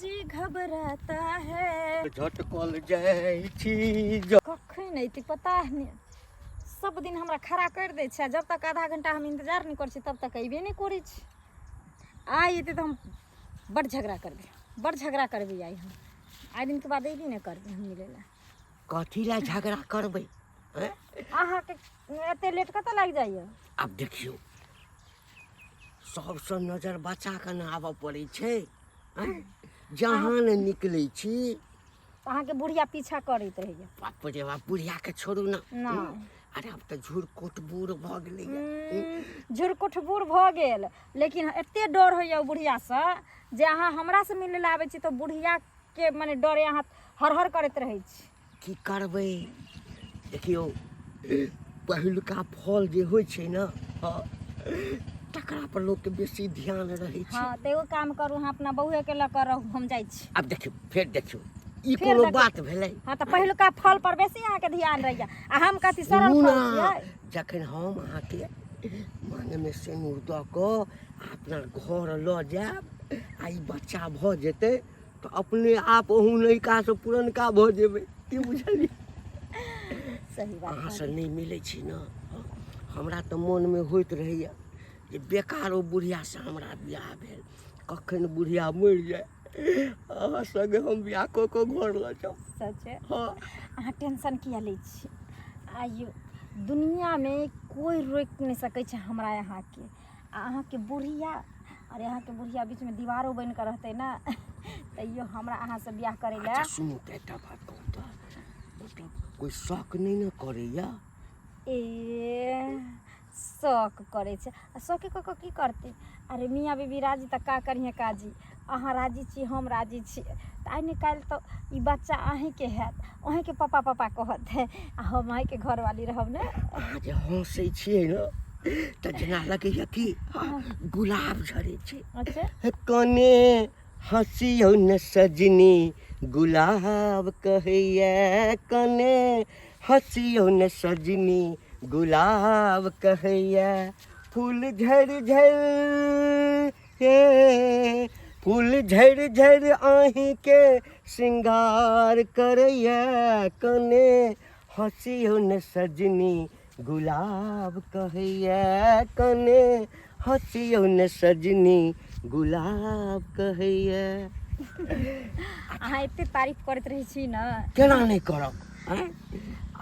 जी घबराता है। झटकल जाइ छी। कखन अयतै पता नहि। सब दिन हमरा खड़ा करि दै छै, जब तक आधा घंटा हम इंतजार नहि करै छी तब तक अयबे नहि करै छै। आइ अयतै तऽ हम बड्ड झगड़ा करबै, बड्ड झगड़ा करबै आइ हम। आइ दिनके बाद अयबे नहि करबै हम मिलै लए। कथी लए झगड़ा करबै? आँय? अहाँके एते लेट कतऽ लागि जाइए? आब देखियौ, सबसँ नजर बचा कऽ ने आबऽ पड़ै छै। आँय? जहाँ ने निकलै छी तऽ अहाँके बुढ़िया पीछा करैत रहैए। बाप रे बाप, बुढ़ियाके छोड़ू ने। नहि। अरे आब तऽ झुरकुट बूढ़ भऽ गेलैए। झुरकुट बूढ़ भऽ गेल, लेकिन एते डर होइए ओ बुढ़ियासँ जे अहाँ हमरासँ मिलै लए आबै छी तऽ बुढ़ियाके मने डरे अहाँ हरहर करैत रहै छी। की करबै, देखियौ पहिलुका फल जे होइ छै ने, हँ, तकरा पर लोकके बेसी ध्यान रहै छै। हँ तऽ एगो काम करू, अहाँ अपना बौएके लऽ कऽ रहू, हम जाइ छी। आब देखियौ, फेर देखियौ, ई फेर कोनो देखियौ। बात भेलै? हँ तऽ पहिलुका फल पर बेसी अहाँके ध्यान रहैए आ हम कथी सड़ल सुनू फल ने, छियै? जखन हम अहाँके माँगमे सिनूर दऽ कऽ आ अपना घर लऽ जायब आ ई बच्चा भऽ जेतै तऽ अपने आप अहूँ नयिकासँ पुरनका भऽ जेबै, की बुझलियै? सही बात। अहाँसँ नहि मिलै छी ने, हमरा तऽ मोनमे होइत रहैए जे बेकार ओ बुढ़ियासँ हमरा बियाह भेल, कखन बुढ़िया मरि जाय, अहाँ सङ्गे हम बियाह कऽ कऽ घर लऽ जाउ। सच? हँ। अहाँ टेंशन किया लै छी? आइयो दुनियामे कोइ रोकि नहि सकै छै हमरा अहाँके आ अहाँके बुढ़िया। अरे अहाँके बुढ़िया बीचमे दीवारो बनि कऽ रहतै ने, तैयो हमरा अहाँसँ बियाह करै लए। अच्छा सुनू तऽ, एकटा बात कहू तऽ, मतलब कोइ शक नहि ने करैए? ए शक करै छै आ शके कऽ कऽ की करतै? अरे मियाँ बीबी राजी तऽ का करिहे काजी। अहाँ राजी छी, हम राजी छी, तऽ आइ ने काल्हि तऽ ई बच्चा अहीँके हैत, अहीँके पापा पापा कहत आ हम अहीँके घरवाली रहब ने। अहाँ जे हँसै छियै ने तऽ जेना लगैए कि गुलाब झरै छै। अच्छा। कने हँसियौ ने सजनी गुलाब कहैए, कने हँसियौ ने सजनी गुलाब कहैए, फूल झरि झरि हे, फूल झरि झरि अहीँके श्रृंगार करैए, कने हँसियौ ने सजनी गुलाब कहैए, कने हँसियौ ने सजनी गुलाब कहैए। अहाँ एते तारीफ करैत रहै छी ने। केना नहि करब? आँय?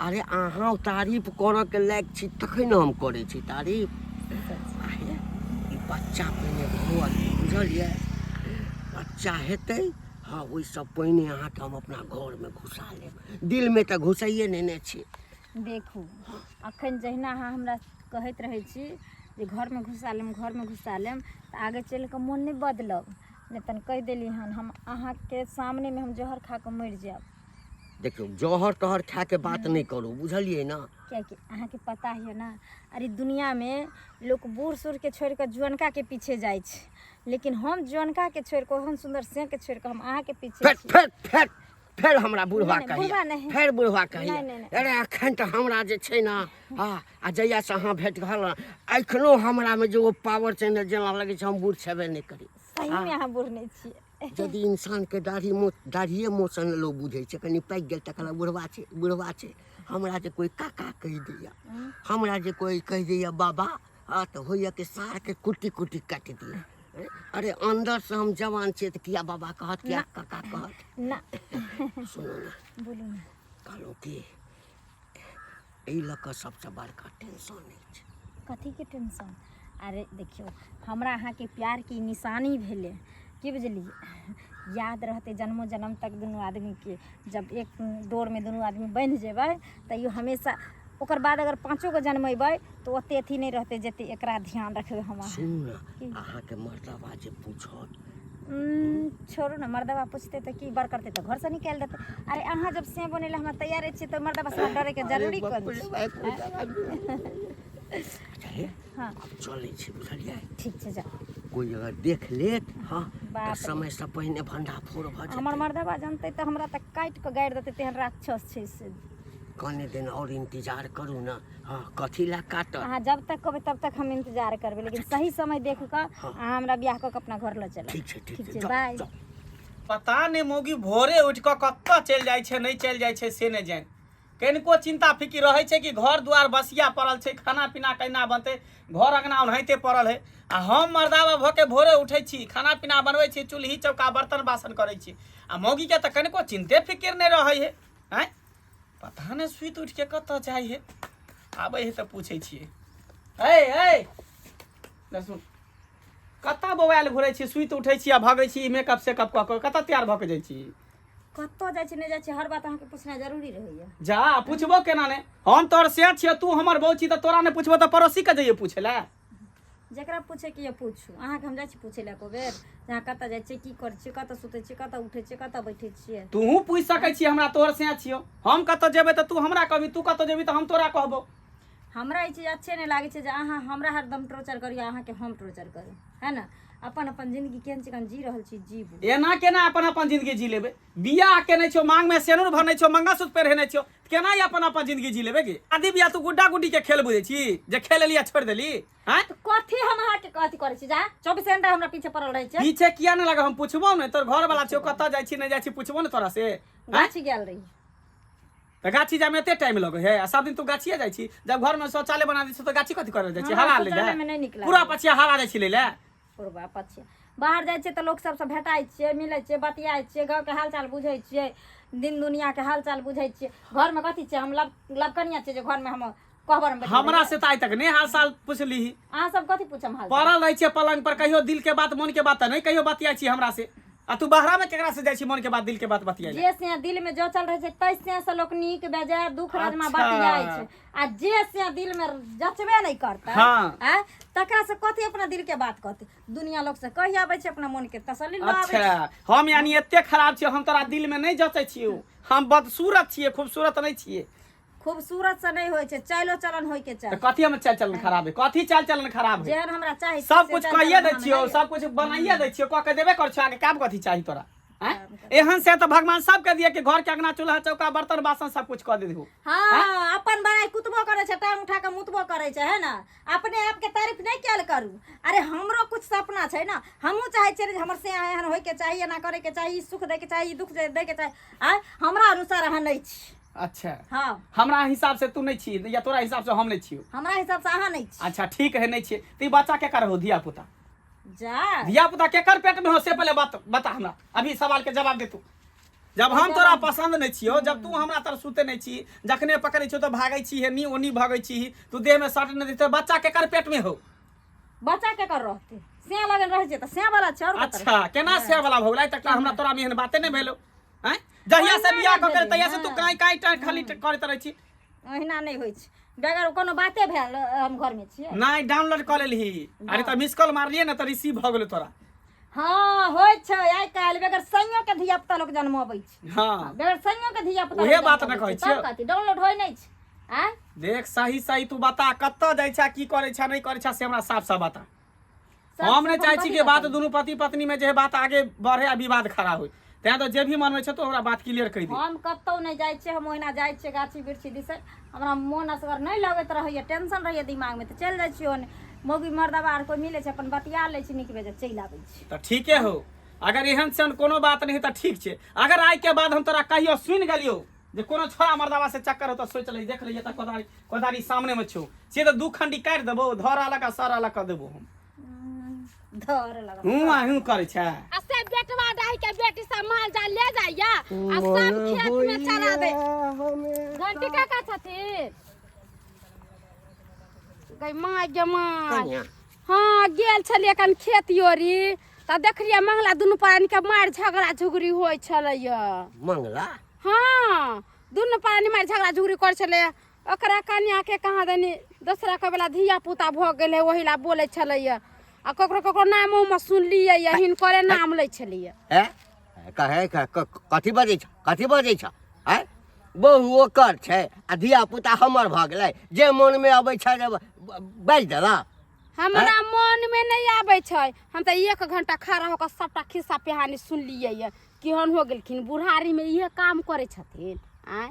अरे अहाँ तारीफ करऽके लायक छी तखन ने हम करै छी तारीफ। आहे, ई बच्चा पहिने हुअ, बुझलियै? बच्चा हेतै, हँ, ओहिसँ पहिने अहाँके हम अपना घरमे घुसा लेब। दिलमे तऽ घुसाइए नेने छी। देखू, अखन जहिना अहाँ हमरा कहैत रहै छी जे घरमे घुसा लेम, घरमे घुसा लेम, तऽ आगे चलि कऽ मोन नहि बदलब नहि तन कहि देली हन, हम अहाँके सामनेमे हम जहर खा कऽ मरि जायब। देखियौ, जहर तहर खायके बात नहि करू, बुझलियै ने? कियाकि अहाँके पता है ने, अरे दुनियामे लोक बूढ़ सूढ़के छोड़ि कऽ जुअनकाके पीछे जाइ छै, लेकिन हम जुअनकाके छोड़ि कऽ, ओहन सुन्दर सेके छोड़ि कऽ हम अहाँके पीछे फेर छी। फेर फेर फेर हमरा बुढ़वा नहि, कहैया? बुढ़वा नहि। फेर बुढ़वा कहैया? नहि, नहि, नहि। अरे एखन तऽ हमरा जे छै ने, हँ, आ जहियासँ अहाँ भेट गेल, एखनो हमरामे जे ओ पावर छै ने, जेना लगै छै हम बूढ़ छेबे नहि करी। सहीमे अहाँ बूढ़ नहि छियै। यदि इंसानके दाढ़ी मो दाढ़िए मोछसँ ने लोक बुझै छै, कनि पाकि गेल तऽ कहलक बुढ़वा छै, बुढ़वा छै। हमरा जे कोइ काका कहि दैया, हमरा जे कोइ कहि दैया बाबा, हँ, तऽ होइया कि सारके कुट्टी कुट्टी काटि दिए। अरे अन्दरसँ हम जवान छियै तऽ किया बाबा कहत, किया काका कहत? ना। सुनू ने। बोलू ने। कहलहुँ कि एहि लऽ कऽ सबसँ बड़का टेंशन अछि। कथीके टेंशन? अरे देखियौ, हमरा अहाँके प्यारके ई निशानी भेलै, की बुझलियै? याद रहतै जन्मो जन्म तक दुनू आदमीके। जब एक डोरमे दुनू आदमी बन्हि जेबै तैयो हमेशा ओकर बाद अगर पाँचो गो जन्मेबै तऽ ओते अथी नहि रहतै जते एकरा ध्यान रखबै हम अहाँ। सुनू ने। की? अहाँके मर्दबा जे पूछत? छोड़ू ने, मर्दबा पूछतै तऽ की बड़ करतै? तऽ घरसँ निकालि देतै। अरे अहाँ जब से बनै लए हमरा तैयारे छियै तऽ मर्दबा से हमरा डरैके जरूरी कोन छै? अच्छा हे। हँ। आब चलै छी, बुझलियै? ठीक छै, जाउ। कोइ अगर देख लेत, हँ, बाप तऽ रे। समयसँ पहिने भंडाफोड़ भऽ हमर जेतै। मर्दबा जानतै तऽ हमरा तऽ काटि कऽ गाड़ि देतै, तेहन राक्षस छै से। कने दिन आओर इंतजार करू ने, हँ, कथी लए काटत? अहाँ जब तक कहबै तब तक हम इंतजार करबै, लेकिन सही समय देख कऽ हँ। अहाँ हमरा बियाह कऽ कऽ अपना घर लऽ चलब। ठीक छै, ठीक ठीक छै। छै। जाउ। बाय। जाउ। पता नहि मौगी भोरे उठि कऽ कतऽ चलि जाइ छै, नहि चलि जाइ छै से नहि जानि। कनिको चिंता फिकिर रहै छै कि घर दुआर बसिया पड़ल छै, खाना पीना केना बनतै, घर अंगना ओनाहिते पड़ल है। आ हम मर्दाबा भऽ के भोरे उठै छी, खाना पीना बनबै छी, चूल्ही चौका बर्तन बासन करै छी, आ मौगीके तऽ कनिको चिंते फिकिर नहि रहै है। आँय, पता नहि सुति उठि के कतऽ जाइ है। आबै है तऽ पूछै छियै। ऐ ऐ सुन, कतऽ बौआयल घुरै छी, सुति उठै छी आ भगै छी, मेकअप सेकअप कऽ कऽ कतऽ तैयार भऽ के जाइ छी? कतऽ जाइ छी नहि जाइ छी, हर बात अहाँके पूछनाइ जरूरी रहैया? जा पूछबो केना ने, हम तोहर से छियौ, तू हमर बहू छी, तऽ तोरा नहि पूछबो तऽ पड़ोसी के जइयो पूछे लए? जकरा पूछे के यऽ पूछू। अहाँके हम जाइ छी पूछे लए एको बेर जे अहाँ कतऽ जाइ छियै, की करै छियै, कतऽ सुतै छियै, कतऽ उठै छियै, कतऽ बैठै छियै? तूहू पूछि सकै छी हमरा, तोहर से छियौ। हम कतऽ जेबै तऽ तू हमरा कहबी, तू कतऽ जेबी तऽ हम तोरा कहबो। हमरा ई चीज अच्छे नहि लागै छै जे अहाँ हमरा हरदम टॉर्चर करियौ, अहाँके हम टॉर्चर करू, है ने? अपन अपन जिंदगी केहन चिकन जी रहल छी, जीबू। एना केना अपन अपन जिंदगी जी लेबै? बियाह केने छियौ, मांग में सेनुर भरने छियौ, मंगलसूत्र पहिरेने छियौ, केना ई अपन अपन जिंदगी जी लेबै? की शादी बियाह तू गुड्डा गुड्डी के खेल बुझै छी जे खेल एली आ छोड़ि देली? आँय, तऽ कथी हम अहाँके कथी करै छी? जा 24 घंटा हमरा पीछे पड़ल रहै छै। पीछे किया नहि लागल? हम पुछबो ने, तोर घर वाला छियौ, कतऽ जाइ छी नहि जाइ छी पुछबो ने तोरा से। आँय? गाछी गेल रही। तऽ गाछी जामे एते टाइम लगै है आ सब दिन तू गाछिए जाइ छी? जब घर में शौचालय बना दै छै तऽ गाछी कथी करे जाइ छी? हमरा हवा लै शौचालय में नहि नीक पूरा लागैए। पछिया हवा जाइ छी लै लए? पूर्वा पछिया बाहर जाइ छियै तऽ लोक सबसँ भेटाइ छियै, मिलै छियै, बतियाइ छियै, गाँवके हालचाल बुझै छियै, दिन दुनिआँके हालचाल बुझै छियै। घरमे कथी छियै? हम लब लबकनिया छियै जे घरमे हम कोहबरमे बैठल हमरा रहियै? से तऽ आइ तक नहि हाल साल पुछलीही। अहाँ सब कथी पूछम हाल? पड़ल रहै छियै पलंग पर, कहियो दिल के बात मन के बात तऽ नहि कहियो बतियाइ छी हमरा से, आ तू बाहरा में केकरा से जाइ छी मन के बात दिल के बात बतियाइ लए? जे से दिल में जो चल रहे छै तै से से लोक नीक बेजाय दुख राजमा बतियाइ छै, आ जे से दिल में जचबे नहीं करता आँय, तकरा से कथी अपना दिल के बात कहते? दुनिया लोग से कहि आबै छै, अपना मन के तसल्ली लऽ आबै छै। अच्छा, हम यानी एते खराब छियै, हम तोरा दिल में नहि जचै छियौ? हम बदसूरत छियै, खूबसूरत नहि छियै? खूबसूरत से नहीं होइ छै, चालो चलन होइ के तऽ चाही। कथी हम चाल चलन खराब है? कथी चाल चलन खराब है? जेहन हमरा चाही सब से कुछ चाल कहिए चलन दै हम छियौ, नहि। सब कुछ बनाइए दै छियौ, कऽ के देबे कर छियौ, आगे काम कथी चाही तोरा? आँय? एहन से तऽ भगवान सबके दिए कि घर के अंगना चूल्हा चौका बर्तन बासन सब कुछ कऽ दे। हाँ, अपन बड़ाई कुतबो करै छै, टांग उठा के मुतबो करै छै, है ना? अपने आप के तारीफ नहीं कैल करू। अरे हमरो कुछ सपना छै ना, हमहूँ चाहै छियै जे हमर से एहन होय के चाही, एना करे के चाही, ई सुख दै के चाही, ई दुख दै के चाही। आँय, हमरा अनुसार अहाँ नहीं छी। अच्छा। हाँ। हमरा हिसाब से तू नहीं छी या तोरा हिसाब से हम नहीं छियौ? हमरा हिसाब से अहाँ नहीं छी। अच्छा ठीक है, नहीं छियै तऽ ई बच्चा केकर हो? धिया पुता। जा। धिया पुता केकर पेट में हो से पहले बात बता हमरा, अभी सवाल के जवाब दे तू। जब हम तोरा पसंद नहीं छियौ, जब तू हमरा तरफ सुते नहीं छी, जखने पकड़ै छियौ तऽ भागै छी, हेनी ओनी भागै छी, तू देह में सट नहीं देते, बच्चा केकर पेट में हो? बच्चा केकर रहतै? सिया लगन रहै छै तऽ सिया वाला छै, आओर ककर? अच्छा, केना सिया वाला भऽ गेलै? आइ तक तऽ हमरा तोरा में एहन बाते नहि भेलौ। आँय, जहिया से ओहिना बियाह नहि कऽ के भेलै, तहिया से तू हँ। काँय काँय टा खाली करैत रहै छी। ओहिना नहि होइ छै, बगैर कोनो बाते भेल हम घरमे छियै। नहि डाउनलोड कऽ लेलही? अरे तऽ मिस कॉल मारलियै ने तऽ रिसीव भऽ गेलै तोरा। हाँ, होइ छै, आइ काल्हि बगैर संयो के धिया पुता लोक जन्मबै छै। बगैर संयो के धिया पुता उहे लोक बात ने जन्मबै कहै छै, तब छियौ। कथी डाउनलोड होइ नहि छै? आँय, देख, सही सही तू बता, कतऽ जाइ छा, की करै छा नहि करै छा, से हमरा साफ साफ बता। सब हम नहि सब चाहै छी कथी कि बात बताबी? दुनू पति पत्नी में जे है बात आगे बढ़े आ विवाद खड़ा होय, तें तो जे भी मन में छै तो हमरा बात क्लियर कहि दे। हम कतहु नहि जाइ छियै, हम ओहिना जाइ छियै गाछी बिरछी दिस। हमरा मोन असगर नहि लगैत रहैए, टेंशन रहैए दिमागमे तऽ चलि जाइ छियै ओन्ने। मौगी मर्दबा आर कोइ मिलै छै, अपन बतिया लै छी, नीक बेजाय चलि आबै छी। तऽ ठीके हो, अगर एहन सन कोनो बात नहीं तऽ ठीक छै। अगर आइ के बाद हम तोरा कहियो सुनि गेलियो जे कोनो छोड़ा मर्दाबा से चक्कर हो तऽ सोच ले, देख लियै तऽ कोदारी कोदारी सामने में छौ, से तऽ दू खंडी काटि देबो, धर अलग आ सर अलग कऽ देबो हम। धर लगा हूँ आ हूँ करै छै। आ से बेटवा डाही के बेटी सब माल जाल ले जाइया आ सब खेत में चरा दे। घंटी काका छथिन गई माँ गे माँ। कनिया। हाँ, गेल छलियै कन खेत योरी तऽ देखलियै मंगला दुनू प्राणी के मारि झगड़ा झुगड़ी होइ छलैया। मंगला? हाँ, दुनू प्राणी मारि झगड़ा झुगड़ी करै छलैया। ओकरा कनिया के कहाँ दनी दोसरा के वाला धिया पुता भऽ गेल है, ओहि ला बोलै छलैया। आ ककरो ककरो नाम उम सुनलियै या हिनकरे नाम लै छलैया। हे कहे कथी बजै छ, कथी बजै छ? आँय, बहु ओकर छै आ धिया पुता हमर भऽ गेलै, जे मोनमे अबै छै जे बाजि देला। हमरा मन में नहीं आबै छै, हम तऽ एक घंटा खड़ा होकर सबटा खिस्सा पिहानी सुनलियै ये। केहन हो गेलखिन बुढ़ारी में इहे काम करै छथिन? आँय,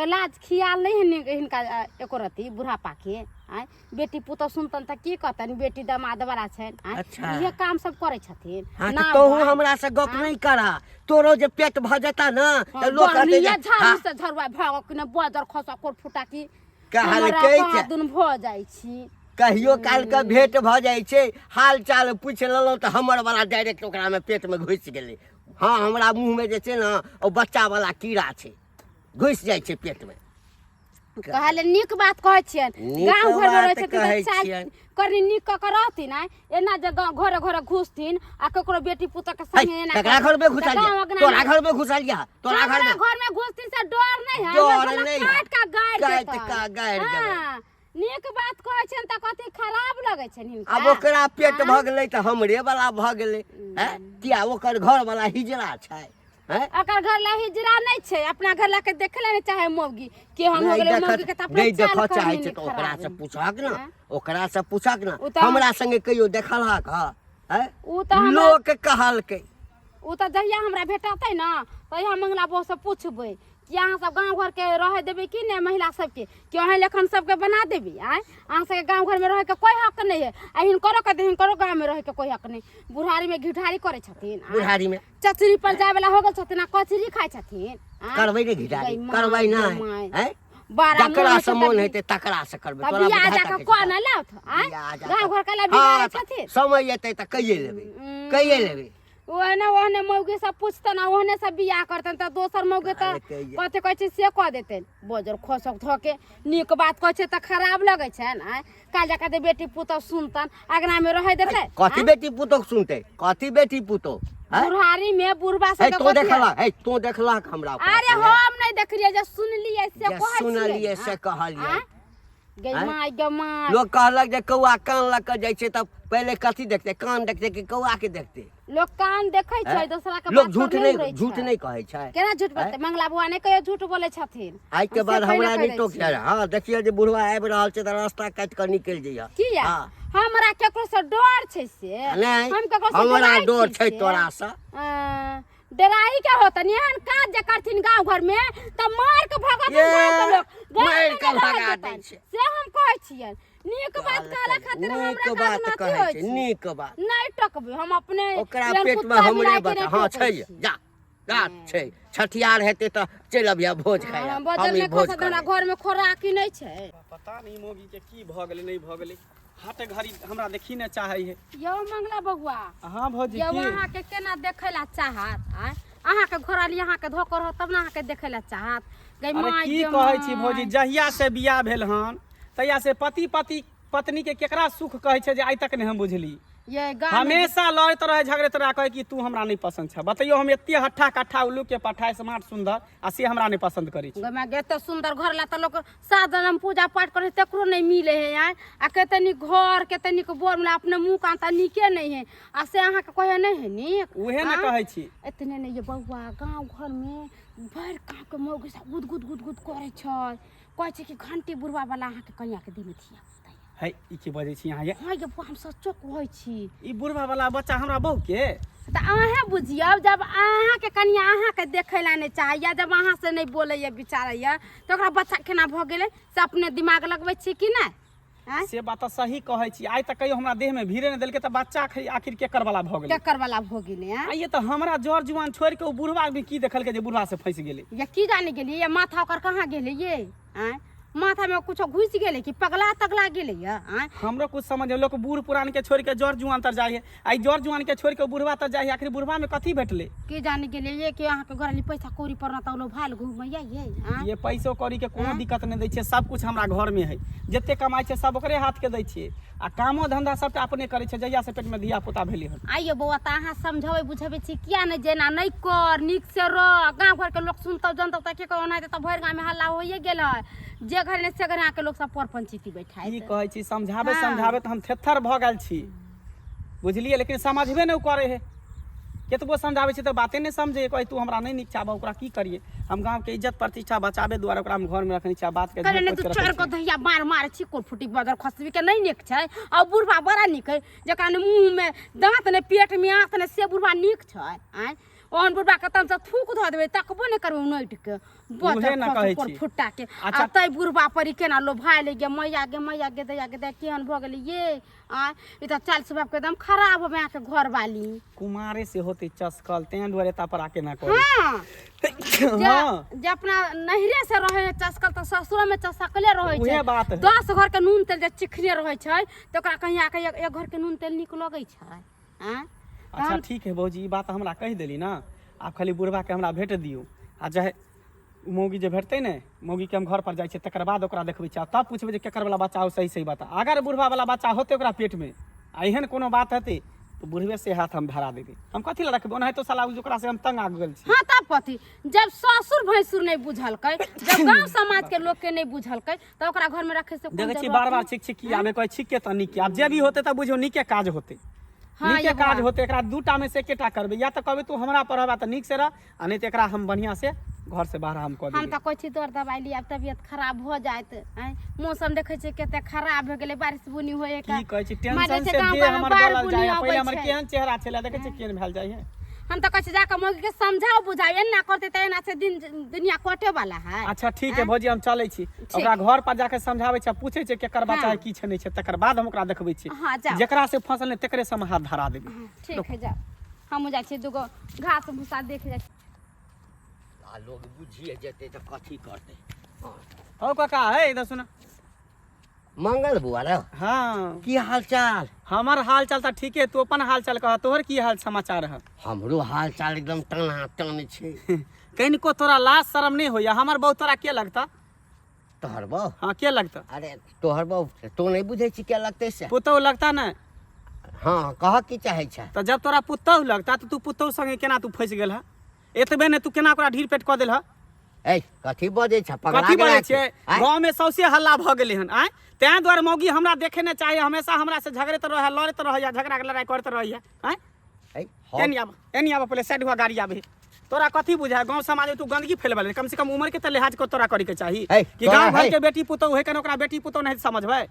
लाज खियाल नहीं है हिनका एको रत्ती बुढ़ापा के? आँय, बेटी पुतोह सुनतन तऽ की कहतन, बेटी दमाद वाला छनि? आँय? अच्छा। इहे काम सब करै छथिन। हाँ, तऽ ना तोहू भाई। हमरा से गप नहीं करा, तोरो जे पेट भऽ जेता ने तऽ लोक कहतै जे झाड़ू हाँ, से झरुआ भागो कि ने बजर खसा कोर फुटा की कहलकै हमरा जे दुन भऽ जाइ छी। कहियो काल के भेंट भऽ जाइ छै, हाल चाल पूछि लेलहुँ तऽ हमर वाला डायरेक्ट ओकरामे पेटमे घुसि गेलै। हँ, हमरा मुँहमे जे छै ने ओ बच्चा वाला कीड़ा छै, घुसि जाइ छै पेटमे। कहले नीक बात कहै छियनि। नीक गाँव घरमे रहै बात छथिन तऽ कहै चाल छियनि। कनि नीक कऽ कऽ रहथिन। आँय, एना जे गाँव घरे घरे घुसथिन आ ककरो बेटी पुतोह के है, संगे एना ककरा कर- घर में तऽ घुसल गाँव यऽ? अङ्गना तोरा मे- घर में घुसल यऽ? तोरा घर हमरा में घर में घुसथिन से डर नहीं है। डर हमरा नहि है। काट के गाड़ि काटि देतनि। कऽ गाड़ि देबै। हाँ, नीक बात कहै छनि तऽ कथी खराब लगै छनि हिनका? आब ओकरा पेट आँय? भऽ गेलै तऽ हमरे वाला भऽ गेलै। हैं, किया ओकर घर वाला हिजड़ा छै? हैं? ओकर घर ला हिजड़ा नहि छै, अपना घर ला के देखले नहि चाहे मौगी केहन हो नहि गेलै। देखऽ मौगी के तऽ अपने नहि चाल देखऽ करनी चाहै छै नहि तऽ ओकरा खराब से है। पूछहक ने। आँय? ओकरा से पूछहक ने। ओ तऽ हमरा संगे कहियो देखलहक हँ? हैं? ओ तऽ हमरा लोक कहलकै। ओ तऽ जहिया हमरा भेटतै ने तहिया मंगला बहू से पूछबै कि अहाँ सब गाँव घरके रहै देबै कि नहि महिला सबके, कि अहीं लेखन सबके बना देबै? आँय, अहाँ सबके गाँव घरमे रहैके कोइ हक नहि है आ हिनकरो के हिनकरो गाँवमे रहैके कोइ हक नहि। बुढ़ारीमे घिठारी करै छथिन। आँय? बुढ़ारी में चचरी पर जाय वाला हो गेल छथिन आ कचरी खाइ छथिन। आँय? करबै ने घिठारी? गै माय, करबै गै नहि। माय। हैं? बड़ा जकरा मोन से छै मोन तऽ हेतै तकरा से करबै। तऽ तोरा बियाह बुझाता जाकऽ के कऽ छै? ने लाउथ। आँय, बियाह जा गाँव कऽ- घर के ला हँ, बिगाड़ै तऽ छथिन। समय एतै तऽ कैये लेबै, कैये लेबै। ओहने ओहने मौगी सब पूछतन आ ओहने सब बियाह करतन तऽ दोसर मौगी तऽ कहलकै जे- कथी कहै छै से कऽ देतनि। बजर खसक धऽ के नीक बात कहै छै तऽ खराब लगै छनि। आँय, काल्हि जकाँ जे बेटी पुतोह सुनतन अङ्गनामे रहै देतै? कथी बेटी पुतोह सुनतै? कथी बेटी पुतोह? हैं? बुढ़ारी में बुढ़बा हे सब तो देखलक? हे, तो देखलक हमरा ओकरा अरे संगे? हम नहि देखलियै, जे सुनलियै से जे कहै छियै। सुनलियै से कहलियै। आँय? गै आँय? माय, गै माय। लोक कहलक जे कौआ कान लऽ कऽ जाइ छै तऽ पहिले कथी देखतै? कान देखतै कि कौआ के देखतै? लोक कान देखै छै आँय? दोसरा के लोक बात झूठ पर नहि उड़ै झूठ छै। नहि कहै छै। केना झूठ बोलतै? मंगला बुआ नहि कहियो झूठ बोलै छथिन। आइ के हम से बाद पहिले हमरा कहि नहि दै टोकिया। छियै। हँ, देखियौ जे बुढ़वा आबि रहल छै तऽ रास्ता काटि कऽ निकलि जइह। किया? हँ। हमरा केकरो से डर छै से? नहि। हम केकरो से हमरा डराइ डर छी छै से? तोरासँ। डराई के होतन? एहन काज जे करथिन गांव घर में तऽ मार के भगतन ये, गांव के लोग, गांव मारि में के नहि रहऽ भगा दै देतन। छै। से हम कहै छियनि। नीक बात कहला खातिर नीक हमरा बात काज कहै होइ छै, छै। नीक बात नहि टकबै हम अपने। ओकरा एहन पेट मे कुत्ता हमरे बिलाइ के बता नहि हँ टोकै छै। छी। जा जा, छै छठियार हेतै तऽ चलि अबिह भोज खाइ लए। हम बजल हम ई नहि भोज खसत, हमरा करबै। घर में खोराकी नहि छै। पता नहीं मौगी के की भऽ गेलै, नहि भऽ गेलै, हट घड़ी हमरा देखी ने चाहै है। यौ मंगला बबुआ। हाँ भौजी। यौ की? अहाँके केना देखै ला चाहत? आँय, अहाँके घरवाली अहाँके धोकर रहत तब ने अहाँके देखै ला चाहत। गै अरे माय की गे कहै छी माय। भौजी, जहिया से बियाह भेल हन तहिया से पति पति पत्नी के केकरा सुख कहै छै जे आइ तक नहि हम बुझली। ये गाँव में हमेशा लड़ैत रहै, झगड़ैत रहै, कहै कि तू हमरा नहि पसन्द छ। बतैयौ, हम एते हट्ठा कट्ठा उल्लू के पट्ठा स्मार्ट सुंदर आ से हमरा नहि पसन्द करै छै। गै माय गे, एते सुंदर घर ला तऽ लोक सात जनम पूजा पाठ करे तकरो नहि मिले है। आँय, आ कते नीक घर, कते नीक बर मिले, अपने मुँह कान तऽ नीके नहि है आ से अहाँके कहे नहि है नीक? उहे ने आँय? कहै छी। एतने नहि ये बौआ, गाँव घरमे भरि गाँवके मौगी सब गुद गुद गुद गुद करै छै, कहै छै कि घंटी बुढ़वा वाला अहाँके कनियाके दिनमे धिया पुता यऽ। है, ई की बजै छी अहाँ ये? हँ ये बौआ, हम सच्चो कहै छी। ई बुढ़वा वाला बच्चा हमरा बहू के? तऽ अहेँ बुझियौ, जब अहाँके कनिया अहाँके देखै लए नहि चाहैए, जब अहाँसँ नहि बोलैए विचारैए, तऽ ओकरा बच्चा केना भऽ गेलै से अपने दिमाग लगबै छी कि नहि? आँय? से बात तऽ सही कहै छी। आइ तक कहियो हमरा देह में भीड़े नहि देलकै तऽ बच्चा आखिर केकर वाला भऽ गेलै? केकर वाला भऽ गेलै? आँय? आइये तऽ हमरा जर जुआन छोड़ि के ओ बुढ़वा आदमी की देखलकै जे बुढ़वा से फँसि गेलै? ये की जाने गेलियै ये माथा ओकर कहाँ गेलै ये? आँय, माथा में कुछो घुसि गेलै कि पगला तगला गेलै ये? आँय? हमरो कुछ समझ नहीं, लोक बूढ़ पुरान के छोड़ के जर जुआन तर जाइ है, आई जर जुआन के छोड़ के बुढ़वा तर जाइ है, आखिर बुढ़वा में कथी भेटलै? की जाने गेलियै ये कि अहाँके घरवाली पैसा कौड़ी पर न तऽ भाल घूमैया ये? आँय? ये पैसो कौड़ी के कोनो दिक्कत नहीं दै छै, सब कुछ हमरा घर में है, जते कमाइ छै सब ओकरे हाथ के दै छियै आ कामो धंधा सबटा अपने करै छै जहिया से पेट में धिया पुता भेलै हन। आइयो बौआ, तऽ अहाँ समझबै बुझबै छी किया नहि जेना नहि कर, नीक से रह? गाँव घरके लोक सुनतौ जनतौ तऽ की कहौ, ओनाहिते तऽ भरि गाँवमे हल्ला होइए गेल है, जे घर ने से घर अहाँके लोक सब पर पंचायती की बैठाइत। कहै छी, समझाबै हाँ। समझाबै तऽ हम थेथर भऽ गेल छी बुझलियै, लेकिन समझबे नहि करै है, केतबो समझाबै छी तऽ बाते नहि समझै, कहै तू हमरा नहि नीक चाहबह। ओकरा की करियै हम? गाँवके इज्जत प्रतिष्ठा बचाबै दुआरे ओकरा हम घरमे रखने छी आ बातके करे झाँपि ने तू पोति के चारि रखै गो छी। दहिया मार मार छी कोर फुटी बदर खसबी के नहि नीक छै आ बुढ़बा बड़ा नीक है, जकरा ने मुँह में दाँत ने पेट में आँत ने, से बुढ़बा नीक छै? आँय, ओहन बुढ़बा के तमसँ थूक धऽ देबै तकबो नहि करबै उनटि के। उहे ने कहै छी। फुट्टा के। अच्छा। आ तै बुढ़बा पर ई केना लोभाय ले गे मैया गे मैया गे दैया गे दैया, केहन भऽ गेलै ये? आँय, ई तऽ चालि स्वभाव के एकदम खराब हो अहाँके घरवाली। कुमारे से होतै। होतै चसकल, तें दुआरे एता पर आके ना करै। हाँ। जे हाँ। जे अपना नैहरे से रहे है चसकल तऽ ससुरो में चसकले रहै छै। उहे बात है। 10 घर के नून तेल जे चिखने रहै छै तऽ ओकरा कहीं आके एक घर के नून तेल नीक लगै छै। आँय? अच्छा ठीक है भौजी, ई बात हमरा कहि देली ना, आब खाली बुढ़बा के हमरा भेट दियौ, आ चाहे मौगी जे भेटतै ने, मौगी के हम घर पर जाइ छियै, तकर बाद ओकरा देखबै छियै, आ तब पुछबै जे केकर वाला बच्चा हो, सही सही बता। अगर बुढ़बा वाला बच्चा होतै ओकरा पेट में आ एहन कोनो बात हेतै तऽ बुढ़बे से हाथ हम धरा देबै। हम कथी लए रखबै? ओनाहितो साला ओकरा से हम तंग आबि गेल छी। हाँ तब कथी, जब ससुर भैंसुर नहीं बुझलकै, जब गांव समाज के लोग के नहीं बुझलकै, तऽ ओकरा घर में रखे से कोन देखै छी जरूरत बार बार है? छिक छिक आबे कहै छिक के तऽ नीके, आब जे भी होतै तऽ बुझियौ नीके काज होतै। हाँ, नीके ये काज बात। होतै। एकरा दूटा में से एकेटा करबै, या तऽ कहबै तू हमरा पर रहबा तऽ नीक से रह, आ नहि तऽ एकरा हम बढ़िआँ से घर से बाहर हम कऽ हम देबै। तऽ कहै छी दर दबाइ लिअ, आब तबियत खराब भऽ जायत। आँय, मौसम देखै छियै कते खराब भऽ गेलै, बारिश बुनी होय की कहै छी, मारे टेंशन छै से गाँव देह घरमे हमर बाढ़ि गलल बुनी जाइए। अबै पहिले हमर छै। केहन चेहरा छलै, देखै छियै केहन भेल जाइए। हम तऽ कहै छी जाकऽ मौगी के समझाउ बुझाउ, एना करतै तऽ एना से दिन दुनिया कटे वाला है। अच्छा ठीक है भौजी, हम चलै छी, ओकरा घर पर जाके समझाबै छी, पूछै छी केकर बच्चा है, की छै नहि छै, तकर बाद हम ओकरा देखबै छी। हाँ, जाउ। जेकरा से फसल नहि तेकरे से हम हाथ धरा देबै। हाँ, ठीक है जाउ, हमहूँ जाइ छी दूगो घास भूसा देख जाइ छी। आ लोग बुझिए जेतै तऽ कथी करतै। हौ काका, हे इधर सुन। मंगल बुआ रे। हाँ। की हाल चाल? हमर हाल चाल तऽ ठीके, तू अपन हाल चाल कह, तोहर की हाल समाचार है? हमरो हाल चाल एकदम टना टन छै। कनिको तोरा लाज शरम नहि होइया? हमर बहू तोरा के लगता? तोहर बहू? हाँ, के लगता? अरे तोहर बहू तो नहीं बुझै छी के लगतै से? पुतहु लगता ने। हाँ, कह की चाहै छै? तऽ जब तोरा पुतहु लगता तऽ तू पुतहु संगे केना तू फँसि गेल हँ? एतबे ने तू केना ओकरा ढीर पेट कऽ देल हँ? ए कथी बजै छ? पगला कथी गेला बजै की? छियै? आँय? गाँव में सौंसे हल्ला भऽ गेलै हन। आँय, तें दुआरे मौगी हमरा देखे नहि चाही, हमेशा हमरा से झगड़ैत रहै, लड़ैत रहैया, झगड़ा के लड़ाइ करैत रहैया। आँय, ए, हम- एनी आब, एनी आब, पहिले साइड हुआ, गाड़ी आबे। तोरा कथी बुझाय गाँव समाज में तू गंदगी फैलबे? कम से कम उम्र के तऽ लिहाज को तोरा करे के चाही ए, कि तोरा गाँव घर है। के बेटी पुतोहु है, कन ओकरा बेटी पुतोहु नहीं समझबै?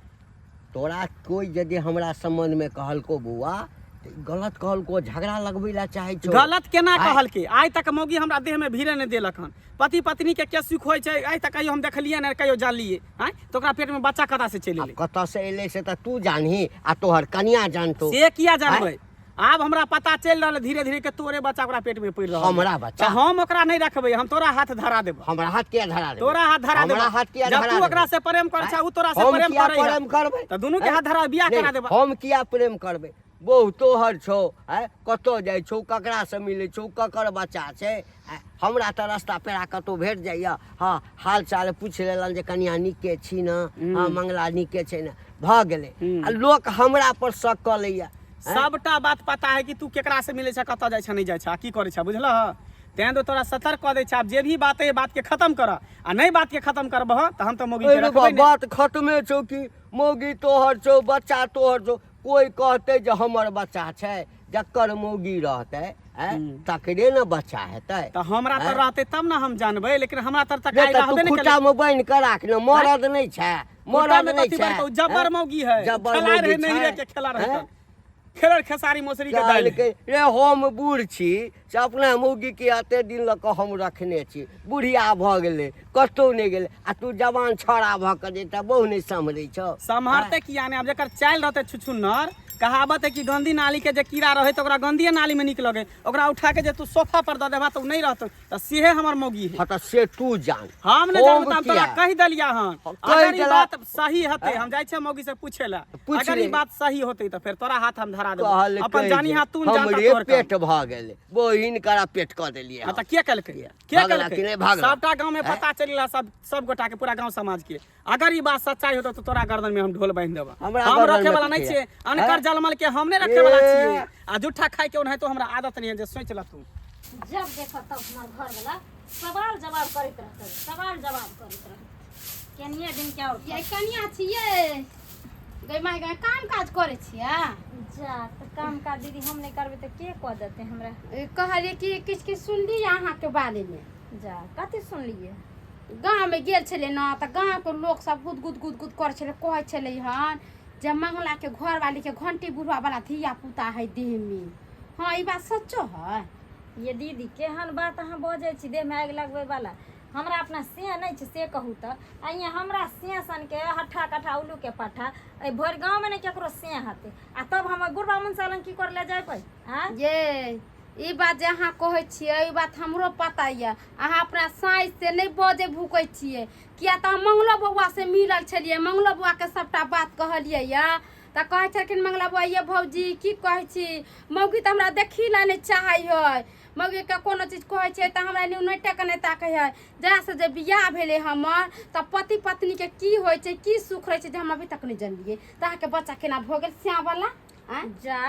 तोरा कोई यदि हमरा संबंध में कहलको बौआ तऽ ई गलत कहलको, झगड़ा लगबै ला चाहै छौ। गलत केना आँय? कहलकै? आइ तक मौगी हमरा देह में भीड़े नहि देलक हन। पति पत्नी के के सुख होइ छै आइ तक कहियो हम देखलियै नहि, कहियो जानलियै? आँय, तऽ ओकरा पेट में बच्चा कतऽ से चलि आब एलै? कतऽ से एलै से तऽ तू जानही आ तोहर कनिया जानतो। से किया जानबै? आब हमरा पता चलि रहल है धीरे धीरे के तोरे बच्चा ओकरा पेट में पड़ि रहल है। हमरा बच्चा? तऽ हम ओकरा नहि रखबै, हम तोरा हाथ धरा देब। हमरा हाथ किया धरा देबै? तोरा हाथ धरा देब। हमरा हाथ किया जब धरा तू ओकरा देबै? से प्रेम करै छै, उ तोरा से हम प्रेम किया करै है। प्रेम करबै? तऽ दुनू के हाथ धरा बियाह नहि, करा देब। हम किया प्रेम करबै? बहु तोहर छौ, आँय, कतऽ जाइ छौ, ककरासँ मिलै छौ, ककर बच्चा छै? आँय, हमरा तऽ रस्ता पेड़ा कतहु भेट जाइए, हँ, हाल चाल पूछि लेलनि जे कनिया नीके छी ने, हँ, मंगला नीके छै ने, भऽ गेलै। आ लोक हमरा पर शक कऽ लैए। सबटा बात पता है कि तू केकरा से मिलै छै, कतऽ जाइ छै, नहि जाइ छै, आ की करै छै, बुझलह? तें तो तोरा सतर्क कऽ दै छै। आब जे भी बात है बात के खत्म कर, आ नहि बात के खत्म करबह तऽ हम तऽ मौगी के अरे रखबै नहि। बात खत्मे छौ कि मौगी तोहर छौ, बच्चा तोहर छौ। कोई कहतै जे हमर बच्चा छै? जकर मौगी रहतै आँय, तकरे ने बच्चा हेतै। तऽ हमरा तऽ रहतै तब ने हम जानबै, लेकिन हमरा तर तऽ नहि काल्हि तऽ तू रहबे नहि केलै। खुट्टा मे बान्हि कऽ राख ने, मरद नहि छै? खुट्टा मरद में नहि कथी छै? बात, जब्बर आँय? मौगी है, जब्बर खेलाय रहे मौगी नहीं छै? रहे के खेला रहे आँय? तऽ खेलर खेसारी मौसरी के दालि। कहलकै रे हम बूढ़ छी से अपना मौगी के एते दिन लऽ कऽ हम रखने छी, बुढ़िया भऽ गेलै, कतहु नहि गेलै, आ तू जवान छौड़ा भऽ कऽ जे एकटा बहु नहि सम्हरै छौ। सम्हरते किया नहि? आब जकर चालि रहतै छुछुन्नर, कहावत है कि गंदी नाली के जे कीड़ा रहे तऽ ओकरा गंदिये नाली में नीक लगे, ओकरा उठा के जे तू सोफा पर दऽ देबा तऽ ओ नहि रहतौ, तऽ सेहे हमर मौगी है। हँ तऽ से तू जान, हम नहि हम जानब, तऽ हम तोरा किया? कहि देलिया हन। हम कहि अगर ई देला- बात सही हेतै, हम जाइ छियै मौगी से पूछे ला, पूछ अगर ले। ई बात सही होतै तऽ फेर तोरा हाथ हम धरा देबो। कहलकै अपन जानी जे हाथ तू जानता हमरे तोहर काम। पेट भऽ गेलै, बहिन करा पेट कऽ देलियै। हाँ तऽ के केलकै, के भागला केलकै? कि नहि भागला? सबटा गांव में पता चलि गेला, सब सब गोटा के, पूरा गांव समाज के। अगर ई बात सच्चाई होतौ तऽ तोरा गर्दन में हम ढोल बांधि देबऽ। हमरा हम गर्दन रखे में वाला नहीं कथी छियै, है? अनकर हैं? जलमल के हम नहि रखे वाला ए। छियै, आ जूठा खाय के ओनाहितो हमरा आदत नहीं है, जे सोचि ल तू। जब देखो तब हमर घर वाला सवाल जवाब करैत रहतै, सवाल जवाब करैत रहतै। केनिये दिन के और ये कनिया छियै गै माय गै, काम काज करै छियै? जा तऽ काम काज दीदी हम नहि करबै तऽ के कऽ देतै हमरा? ए, कहलियै कि किछु किछु सुनलियै अहाँके बारेमे। जा, कथी सुनलियै? गाँवमे गेल छलियै ने तऽ गाँवके लोक सब गुद गुद गुद गुद करै छलै, कहै छलै हन जे मंगलाके घरवालीके घंटी बुढ़वा वाला धिया पुता है देहमे। हाँ, ई बात सच्चो है? ये दीदी, केहन बात अहाँ बजै छी, देहमे आगि लगबै वाला। हमरा अपना से नहि छै से कहू तऽ। आ यहाँ हमरा से सनके हट्ठा कट्ठा उल्लू के पट्ठा एहि भरि गाँवमे नहि केकरो से हेतै, आ तब हम बुढ़बा मुनसा लग की कर ले जेबै? आँय ये ई बात जे अहाँ कहै छियै ई बात हमरो पता यऽ। अहाँ अपना साँझ से नहि बजै भूकै छियै, किया तऽ हम मंगलो बौआ से मिलल छलियै, मंगलो बौआके सबटा बात कहलियै यऽ तऽ कहै छलखिन मंगला बौआ, ये भौजी की कहै छी, मौगी तऽ हमरा देखी लए नहि चाहै है, मौगीके कोनो चीज कहै छियै तऽ हमरा न्यूनटे के नहि ताकै है। जहियासँ जे बियाह भेलै हमर तऽ पति पत्नीके की होइ छै, की सुख रहै छै, जे हम अभी तक नहि जनलियै। तऽ अहाँके बच्चा केना भऽ गेल श्यामवला? आँय जा,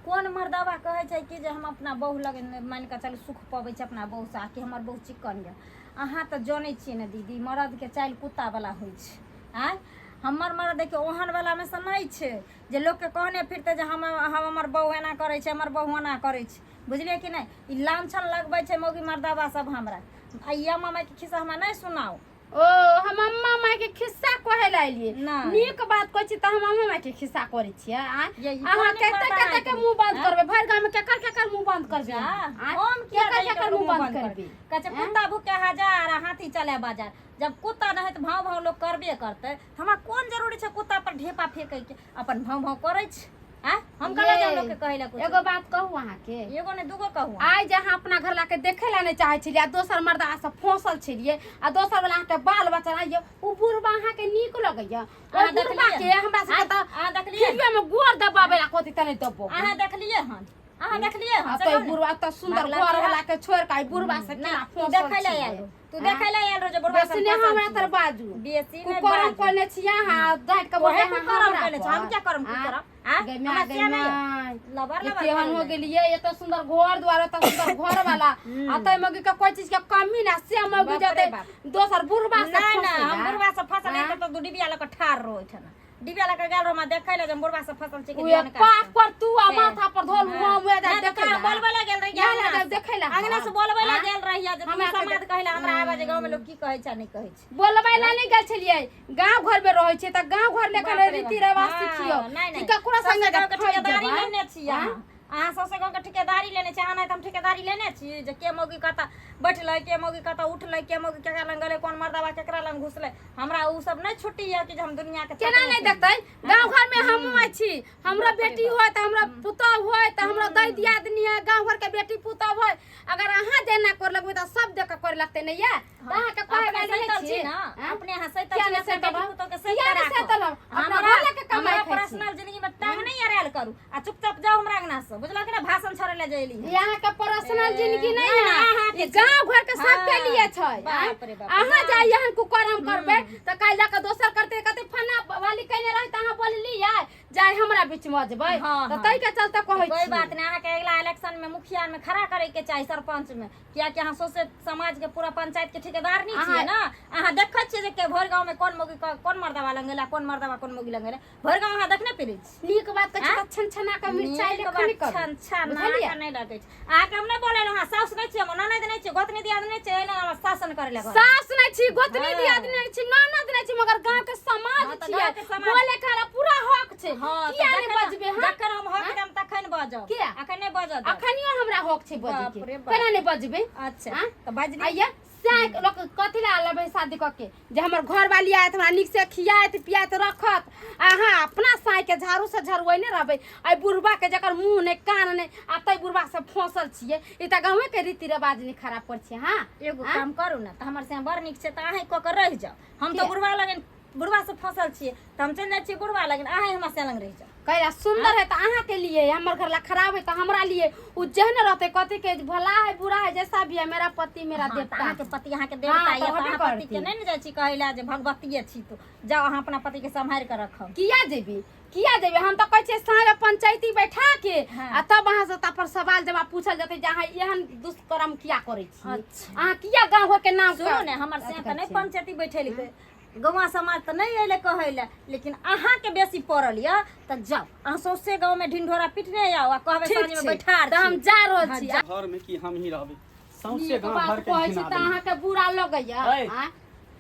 कोन मर्दबा कहै छै कि जे हम अपना बहु लग मानि कऽ चलू सुख पबै छै अपना बहुसँ, आ कि हमर बहु चिक्कन यऽ? अहाँ तऽ जनै छियै ने दीदी, मरदके चालि कुत्तावला होइ छै। आँय, हमर मरद देखियौ ओहन वलामे सँ नहि छै जे लोकके कहने फिरतै जे हम हमर बहु एना करै छै, हमर बहु ओना करै छै। बुझलियै कि नहि? ई लांछन लगबै छै मौगी मर्दबा सब हमरा। आ ई अम्मा माइके खिस्सा हमरा नहि सुनाउ। ओ हम अम्मा माय के खिस्सा कहे ला एलियै? नहि। नीक बात कहै छी तऽ हम अम्मा माय के खिस्सा करै छियै? आँय? ये, ई अहाँ कोन नीक कते बात कते अहाँके? के मुंह बंद आँय? करबै? भरि गाम में केकर केकर मुंह बंद करबै जा, अहाँ? आँय? हम किया केकर जाइए केकर ककरो मुंह बंद करबै? कहै छै कुत्ता भूखे हजार आ हाथी चले बाजार। जब कुत्ता नहि तऽ भाव भाव लोक करबे करतै, तऽ हमरा कोन जरूरी छै कुत्ता पर ढेपा फेंकै के? अपन भाव भाव करै छै। आँय, हम कहला ये, जाउ लोकके कहै लए कुछो? एगो बात कहू अहाँके? एगो नहि, दूगो कहू। आइ जे अहाँ अपना घर लाके देखे ला नहि चाहै छलियै आ दोसर मर्दा से फंसल छलियै आ दोसर वाला अहाँके बाल बच्चा रहैया, ओ बुढ़बा अहाँके नीक लगैया? ओ अहाँ बुढ़बा देखलियै? के हमरा सबके तऽ अहाँ देखलियै? खिरियो में गोर दबाबै ला कहतै तऽ नहि दबो। अहाँ देखलियै हन? अहाँ देखलियै हन? आ से तो कहू ने। बुढ़बा तऽ सुंदर भागला घर किया? वाला के छोड़ के आई बुढ़बा से ना, केना तू फंसल देखै लए छियै? आयल रहो। तू देखै लए आयल रहो जे बुढ़बा बेसी सब नहि फंसल हमरा छियै। तर बाजू। बेसी नहि कुकरम बाजू। करने छियै अहाँ, डाँटि के तोहे बोलबै अहाँ कुकरम हमरा कयने छौ, हम पर। क्या करम कुकरम? आँय? गे माय, हमरा गे से नहि माय। लबर जे लबर केहन करै हो लए। गेलियै, एते सुंदर घर द्वार, एते सुंदर घर वाला आ तै मौगी के कोई चीज के कमी ना, से मौगी बाप रे जते बाप। दोसर बुढ़बा से नहि नहि, हम फंसेला। बुढ़बा से फसल आँय? एक तऽ दू डिबिया लऽ कऽ ठाढ़ रहो ओहिठाम, डिबिया लऽ कऽ गेल रहो हमरा देखै लए जे हम बुढ़बा से फसल छै कि उहे जन काट। पाक पर तू आ से। माथा पर धोल हाँ। हम उहे जा नहि तऽ देखै कहाँ ला। बोलबै लए गेल रहियै इएह लए अंगना जाउ से। देखै ला। अंगना से बोलबै लए आँय? गेल रहियै जे तू हमरा के समाद कहै लए हमरा आबै जे गाँवमे लोक की कहै छै आ नहि कहै छै। बोलबै ला नहि गेल छलियै। गाँव घर में रहै छियै तऽ गाँव घर लेकर बाप रे रीति बाप। रिवाज हाँ, सिखियौ नहि कि नहि, ककरो सौंसे संगे गाँवके फँसि ठेकेदारी जेबै। लेने छी अहाँ। अहाँ सौंसे गाँवके ठेकेदारी लेने छी अहाँ। नहि तऽ हम ठेकेदारी लेने छी जे के मौगी कतऽ बैठलै, के मौगी कतऽ उठलै, के मौगी केकरा लग गेलै, कोन मर्दबा केकरा लग घुसलै? हमरा ओ सब नहि छुट्टी यऽ कि जे हम दुनियाके केना तकने नहि फिरी। देखतै? गाँव घर में हमहूँ आइ छी, हमरा बेटी होय तऽ हमरा पुतोह होय तऽ हमरा दै दियादनी है, गाँव घर के बेटी पुतोह होय, अगर अहाँ जेना करे लगबै तऽ सब देख के करे लगतै। नहि ये तऽ अहाँके कहै अपने वाली नहि सैतल छी छी ने? आँय? अपने अहाँ सैतल किया छी ने? नहि अपना सैतल बेटी हम? पुतोहके सैत किया कऽ नहि राखब। सैतल हम? अपना हमरा घर लऽ के कमाइ हमरा खाइ छी। पर्सनल जिंदगी में टांग नहीं अड़ायल करू आ चुपचाप जाओ हमरा अंगना से, बुझलक ने? भाषण छोड़े ले जेली। ई अहाँके पर्सनल जिंदगी नहीं नहीं, है, अहाँके ई गांव घर के सबके हाँ, लिए छै। बाप रे बाप, अहाँ जाय एहन कुकर्म करबै तऽ काल्हि जाके दोसर करतै, कहतै फन्ना वाली कयने रही तऽ अहाँ बोललियै, जाय हमरा बीच में जेबै। हाँ, तऽ हाँ। ताहि के चलते कहै कोई छी। बात नहीं, अहाँके अगिला इलेक्शन में मुखिया में खड़ा करे के चाही, सरपंच में, कियाकि अहाँ सौंसे समाज के पूरा पंचायत के ठेकेदार नहीं छियै ना? अहाँ देखै छियै जे के भरि गाँव में कोन मौगी कोन मर्दवा लग गेलै, कोन मर्दवा कोन मौगी लग गेलै, भरि गाँव अहाँ देखने फिरै छी। नीक बात कहै छी तऽ छन छना के मिरचाई नीक लेखन बात करू। छन छन बुझलियै? अहाँके नहि लगै छै। अहाँके हम नहि बोले अहाँ साउस नहि छियै, हमर ननैद नहि छियै, गोतनी दियाद नहि छियै, एना हमरा शासन करे लए घर। सास नहीं छी, गोतनी हाँ। दियादनी नहीं छी, ननद नहीं छी, मगर गांव के समाज हाँ, तऽ छियै, गाँवके समाज- बोले के हमरा पूरा हक छै। हाँ, तऽ किया नहीं जखन- बजबे हम? जखन हम हक देम तखन बजब। किया? अखन नहि बजब देब। अखनियो हमरा हक छै बजै बाप के। रे बाप। केना नहीं बजबे? अच्छा हाँ? तऽ बजबी। आइया सैह लोक कथी ला लेबै शादी कऽ के? जे हमर घरवाली आयत, हमरा नीक से खियाइत पियाइत रखत। अहाँ अपना साँइ के झाड़ू से झड़ुएने रहबै, एहि बुढ़बा के जकर मुँह नहि कान नहि, आ तै बुढ़बा से फंसल छियै। ई तऽ गाँवे के रीति रिवाज नहि खराब पर छियै। हाँ, एगो हाँ? काम करू ने तऽ, हमर से बड़ नीक छै तऽ अहीं कऽ के रहि जाउ। हम तऽ किया? बुढ़बा लगन बुढ़बा से फंसल छियै तऽ हम चलि जाइ छियै बुढ़बा लगन, अहीं हमरा से लग रहि जाउ। कैला सुंदर है तऽ अहाँ के लिए, हमर घर ला खराब है तऽ हमरा लिए। उ जेहन रहते, कथी के भला है बुरा है, जैसा भी है, मेरा पति मेरा हाँ, तऽ देवता। अहाँके पति अहाँके देवता हाँ, यऽ तऽ तऽ होबे अहाँ पति के करती। नहि ने जाइ छी कहै लए जे भगवतीये छी तू। जाउ, अहाँ अपना पति के सम्हारि कऽ रखब। किया जेबी? किया जेबी? हम तऽ कहै छियै साँझ पंचायती बैठा के हाँ। आ तब अहाँ से तब पर सवाल जवाब पूछल जेतै जे अहाँ एहन दुष्कर्म किया करै छी। अच्छा। अहाँ किया गाँव के नाम सुनू ने, हमर से तऽ नहि पंचायती बैठेलकै, गौआ समाज तऽ नहि अयलै कहै लए, लेकिन अहाँके बेसी पड़ल यऽ तऽ जाउ अहाँ सौंसे गाँवमे ढिंढोरा पिटने आउ आ कहबै ठीक साँझमे छै बैठार तऽ हम छी। जा रहल हाँ, छी। जा। घर में कि हम ही रहबै सौंसे नीक गाँव बात भर के कहै छी घिना तऽ देली। अहाँके बुरा लगैया? ऐ। आँय?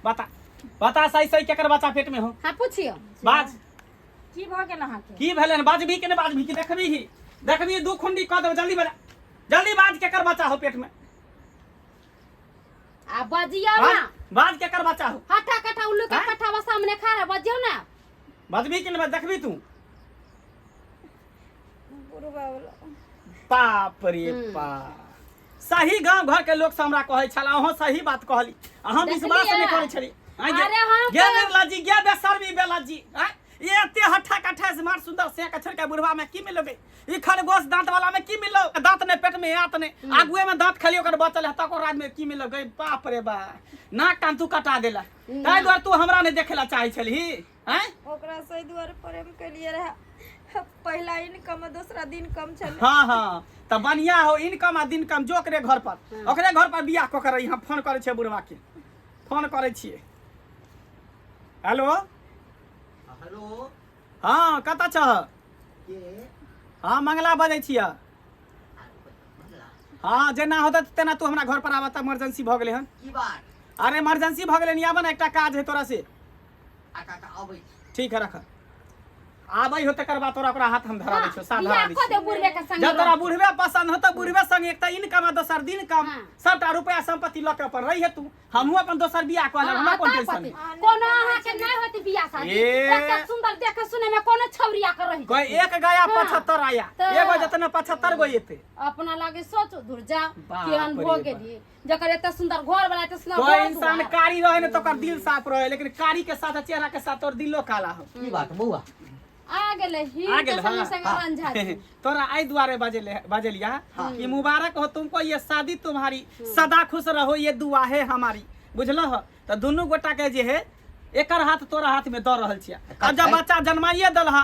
बता बता सही सही, केकर बच्चा पेट में हो? हाँ, पुछियौ। बाज। की भऽ गेल अहाँके? की भेलै हन? बाजबी के नहि बाजबी कि देखबी ही? देखबी दू खुंडी कऽ देबै। जल्दी बजा, जल्दी बाज, केकर बच्चा हो पेट में? आ बजियौ बाज। ना। बाज, केकर बच्चा हो? हटा कटा उल्लू के आँय? पठावा सामने खड़ा, बजियौ ना। बाजबी कि नहि? देखबी तू। बुढ़बा वाला। बाप रे बाप, सही गांव घर के लोग सब हमरा कहै छल, अहाँ सही बात कहली, आ हम विश्वास देखलियै? नहि करै छली। आँय गे, अरे हम गे निर्ला जी, गे बेशर्मी बेला जी, आँय, ये एते हट्ठा कट्ठा स्मार्ट सुंदर से के छोड़ के बुढ़वा में की मिलोगे? ई खरगोश दांत वाला में की मिलो? दांत ने पेट में आत ने आगुए में दांत खाली ओकर बचल है, तक रात में की मिलो गई? बाप रे बा, नाक कान तू कटा देला, ताहि दुआरे तू हमरा नहीं देखेला चाहे छलही? हैं? ओकरा से दुआरे प्रेम केलिए रहे, पहिला इनकम दूसरा दिन कम छल। हाँ हाँ, तऽ बढ़िया हो, इनकम आ दिन कम, जो ओकरे घर पर, ओकरे घर पर बियाह कऽ के रही। हम फोन करै छियै बुढ़वा के, फोन करै छियै। हेलो। हेलो। हाँ, कतऽ छह? के? हाँ, मंगला बजै छियै। हाँ, जेना होतै तेना तू हमरा घर पर आबऽ, तऽ इमरजेंसी भऽ गेलै हन। की बात? अरे इमरजेंसी भऽ गेलै, आबऽ ने, एकटा काज है तोरा से। आ काका, अबै छी। ठीक है, रख। आबै हो तकर बाद तोरा ओकरा हाथ हम धरा दै छियौ, साथ धरा बियाह दै कऽ दे छियौ। बुढ़बे के संग। जब तोरा बुढ़बे पसंद हो तऽ बुढ़बे संग, एक तऽ इनकम आ दोसर दिन कम। हाँ। सबटा रुपया संपत्ति लऽ के अपन रही तू, हमहूँ अपन दोसर बियाह कऽ लेब, हमरा कोन टेंशन है? कोनो अहाँके नहि होती बियाह शादी। ए। एते सुंदर देखे सुने में कोनो छौरिया के रही कोई एक गया हाँ। 75 आया। तऽ- एगो जतना 75 गो एते। अपना लागे सोचो, दूर जाओ। बाप केहन रे भऽ बाप। गेली, जकर एते सुंदर घर वाला, एते सुंदर कोई घर इंसान दुआर। कारी रहे ने तो ओकर दिल साफ रहे, लेकिन कारी के साथ चेहरा के साथ तोर दिलो काला हो। की बात बौआ? आ गेलै ही आ गेल। के संगे हाँ। संगे हाँ। रंझा जी। तोरा आई दुआरे बजेले बजेलिया कि मुबारक हो तुमको ये शादी तुम्हारी, सदा खुश रहो ये दुआ है हमारी, बुझलो हो? तऽ दुनू गोटा के जे है एकर हाथ तोरा हाथ में दऽ रहल छियै। आ जब बच्चा जन्माइए देलहा,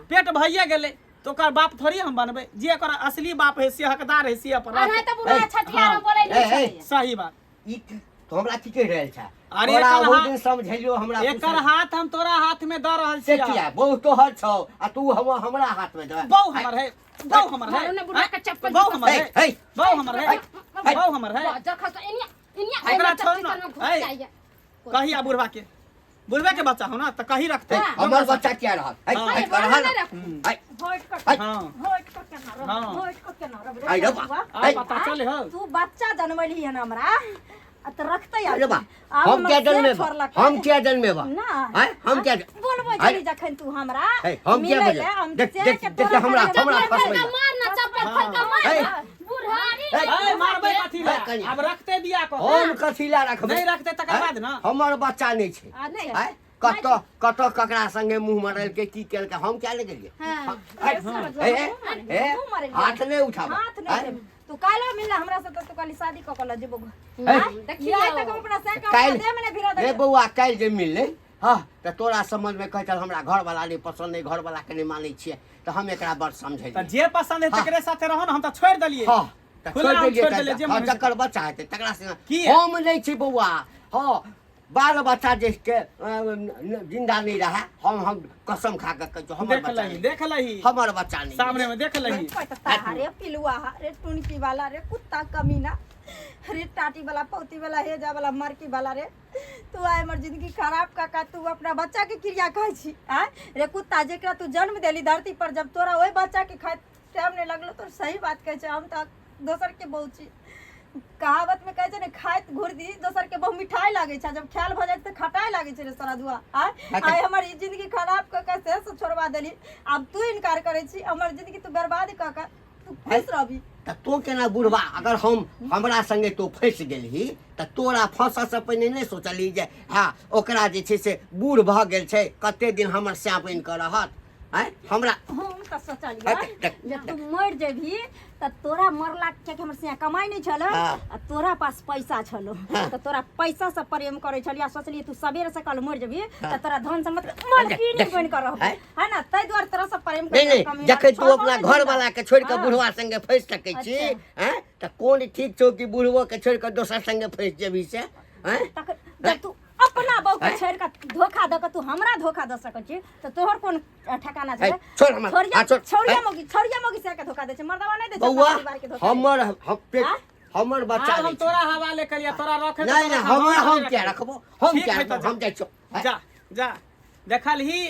पेट भइए गेलै, तऽ ओकर बाप थोड़ी हम बनबै? जे एकर असली बाप है से हकदार है, से अपन अरे रहतै। तऽ बुढ़ा छठियार हाँ। बोलै ए, नहि ए। छलैया। सही बात। ई तो हमरा की कहि रहल छै? अरे तोरा एकर बहुत हाथ- दिन समझेलियो हमरा एकर पूछल। हाथ हम तोरा हाथ में दऽ रहल से छियै। किया बहु तोहर छौ आ तू हम हमरा हाथ में देबे? बहु हमर है, बहु हमर है। मारू ने बुढ़ा के चप्पल। बहु हमर है, हे, हे। बहु हमर है, हे। बहु हमर है। जखन से एनिया एनिया एकरा एहिमे छोड़ ना। चट्टी तरमे घुस ए। जाइए। कही आ बुढ़वा के, बुढ़वे के बच्चा हो ना तऽ कही रखते। हे, हमर बच्चा किया रहल? हे, हाँ। हे, हे, रहल। नहि रखू। हे, होट क हे। हाँ। होट क केना रहब? हाँ। होट क केना रहब रे आई रे बा। बौआ? आ हे। पता चले हो। तू बच्चा जनमलही हन हमरा आ तऽ रखतै अरे बा, आब हम हमर क्या से जन्मे बा? छोड़लक। हम क्या जन्मे बा? ना। हैं? हम क्या बोलबै हैं? छली जखन तू हमरा हे, हम क्या मिलै बजै? लए, हम देख से देख के देख तोरा हमरा खातिर हमरा जब फसबै। मार ना चप्पल खोल के मार हे। ना। बुढ़ारी हे। ए, मारबै कथी लए? हे, कनिया। आब रखते बियाह कऽ हम कथी लए रखबै? नहि रखते तकर हैं? बाद ना। हमर बच्चा नहि छै। अच्छा। हैं? कतऽ कतऽ ककरा संगे मुँह मरलकै, की केलकै, हम क्या ले गेलियै? हाँ। हे, हे, हे, मुँह मारलियै। हाथ नहि उठाब। हाथ नहि हैं? उठेबै। तू काल्हि मिलला हमरा से तऽ तू कहली शादी कऽ के लऽ जेबो। हे, देखियौ। आइ तक हम अपना से कम काल्हि देह में नहि भिड़ा रे देलियै। बौआ, काल्हि जे मिललै हँ तऽ तोरा समझमे कहै छल हमरा घरवला नहि पसन्द नहि, घरवलाके नहि मानै छियै, तऽ हम एकरा बड़ तऽ समझेलियै। जे पसंद है हाँ। तकरे साथे रहो ना, हम तऽ छोड़ि देलियै। हँ तऽ खुला छोड़ि हम देलियै छोड़ि देलियै, जे तऽ हँ, मन होइ छै। जकर बच्चा हेतै तकरा से। की? हम नहि छी बौआ, हँ, बाल बच्चा देखके जिंदा नहि रहै, हम कसम खा कऽ कहै छियौ, हमर देख बच्चा लही, नहि, देख लही, हमर बच्चा नहि। सामने में देख लही। रे पिलुआ, रे टुनकी वाला, रे कुत्ता कमीना, रे टाटी वाला, पौती वाला, हेजा वाला, मरकी वाला, रे तू आइ हमर जिंदगी खराब काका, तू अपना बच्चा के क्रिया खाइ छी? आय रे कुत्ता, जेकरा तू जन्म देली धरती पर, जब तोरा ओहि बच्चा के खाइ टाइम नहि लगलो। तो सही बात कहै छै, हम तऽ दोसर के बहू छी। कहावत में कहै छै ने, खाइत घुर्दी दोसर के बहु मिठाई लागै छै, जब ख्याल भऽ जाइ छै तऽ खटाइ लागै छै। रे सरदुआ, आय आइ हमर ई जिंदगी खराब कऽ के से से छोड़वा देली, आब तू इनकार करै छी। हमर जिंदगी तू बर्बाद कऽ के तू खुश रहबी? तऽ तों केना बुढ़बा, अगर हम हमरा संगे तों फँसि गेलही तऽ तोरा फँसऽसँ पहिने नहि सोचलही जे हँ ओकरा जे छै से बूढ़ भऽ गेल छै, कते दिन हमर सैं बनि कऽ रहत? आँय हमरा हम तऽ सोचलियै देख, देख, जे तू मरि जेबही तऽ तोरा मरला, कियाकि हमर सिया कमाइ नहि छल आ तोरा पास पैसा छलो, तऽ तोरा पैसा से प्रेम करै छलियै आ सोचलियै तू सबेरे सकाल मरि जेबही तऽ तोरा धन सम्पत्ति मालकिनी देख, बनि कऽ रहबी आँय? है ना, ताहि दुआरे तोरा से प्रेम नहि करै। नहि, जखन तू अपना घरवाला के छोड़ि कऽ बुढ़वा संगे फँसि सकै छी, आँय, तऽ कोन ठीक छौ कि बुढ़बो के छोड़ि कऽ दोसर संगे फँसि जेबही से? आँय? तखन जब तू अपना बहू के छोड़ि कऽ धोखा दऽ कऽ तू हमरा धोखा दऽ सकै छी तऽ तोहर कोन ठेकाना छै? है, छोड़ हमरा। छोड़िया। हाँ, छोड़। छौड़िया है। मौगी, छौड़िया मौगी से के धोखा दै छै, मर्दवा नहि दै छै अपना बौआ, परिवार के धोखा। हमर हम पेट आँय? हमर बच्चा आब हम नहि छै। तोरा हवाले करिया, तोरा रखे। नहि नहि, हमर हम किया रखबो? हम ठीक किया है तऽ रखबो? हम जाइ छियौ। है? जा जा। देखल ही,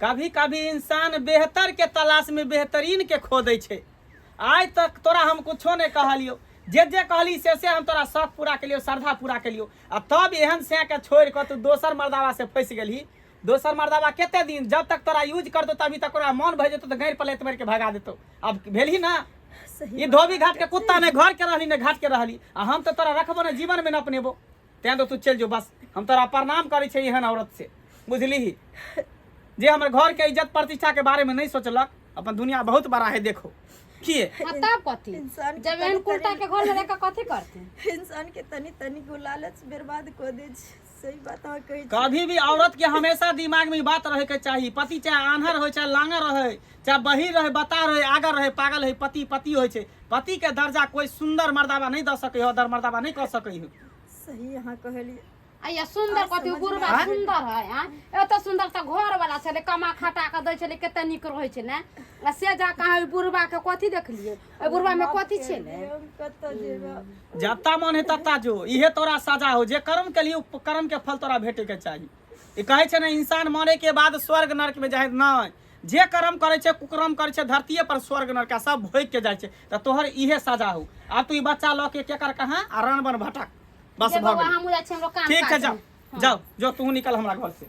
कभी कभी इंसान बेहतर के तलाश में बेहतरीन के खो दै छै। आइ तक तोरा हम कुछो नहि कहलियौ, जे जे कहली से से हम तोरा शौक पूरा केलियौ, श्रद्धा पूरा केलियौ, आ तब एहन सैं के छोड़ि कऽ तू दोसर मर्दावा से फँसि गेलही। दोसर मर्दावा कते दिन जब तक तोरा यूज करतौ तभी तक ओकरा मन भऽ जेतौ तऽ गैर पलैत मारि के भगा देतौ। आब भेलही ना? सही ई धोबी घाट के कुत्ता ने घर के रहली ने घाट के रहली आ हम तऽ तोरा रखबो ने जीवन में न अपनेबो तें तो तू चलि जो बस हम तोरा प्रणाम करै छै एहन औरत से बुझलीही जे हमर घर के इज्जत प्रतिष्ठा के बारे में नहीं सोचलक अपन दुनिया बहुत बड़ा है देखो किए आ तब कथी इंसान के जब एहन तनी कुलटा के घर में रह के कथी करते इंसान के तनी तनी गो लालच बर्बाद कऽ दै छै सही बात अहाँ कहै छी कभी भी औरत के हमेशा दिमाग में ई बात रहे के चाही पति चाहे आन्हर हो चाहे लांगर रहे चाहे बहिर रहे बता रहे आगर रहे पागल है पति पति होइ छै पति के दर्जा कोई सुंदर मर्दाबा नहीं दऽ सकै हो दर मर्दाबा नहीं कऽ सकै हो सही अहाँ कहलियै आया सुंदर कथी बुढ़वा सुंदर है आ एत सुंदर तऽ घर वाला छलै कमा खटा कऽ दै छलै कते नीक रहै छलै आ से जा कऽ अहाँ ओहि बुढ़वा के कथी देखलियै ओहि बुढ़वा मे कथी छलै हम कतऽ जेबै आब? जत्ता मन है तत्ता जो इहे तोरा सजा हो जे कर्म के लिए उ कर्म के फल तोरा भेटे के चाही ई कहै छै ने इंसान मरे के बाद स्वर्ग नरक में जाए नहीं जे कर्म करै छै कुकर्म करै छै धरतीये पर स्वर्ग नरक आ सब भोगि के जाइ छै तऽ तोहर इहे सजा हो आब तू ई बच्चा लऽ के केकर कहाँ आ रन बन भटक बस जे भऽ बौआ गेलै हमहूँ जाइ छी हमरो काम ठीक छै काज जाओ जाओ जो तू निकल हमरा घर से।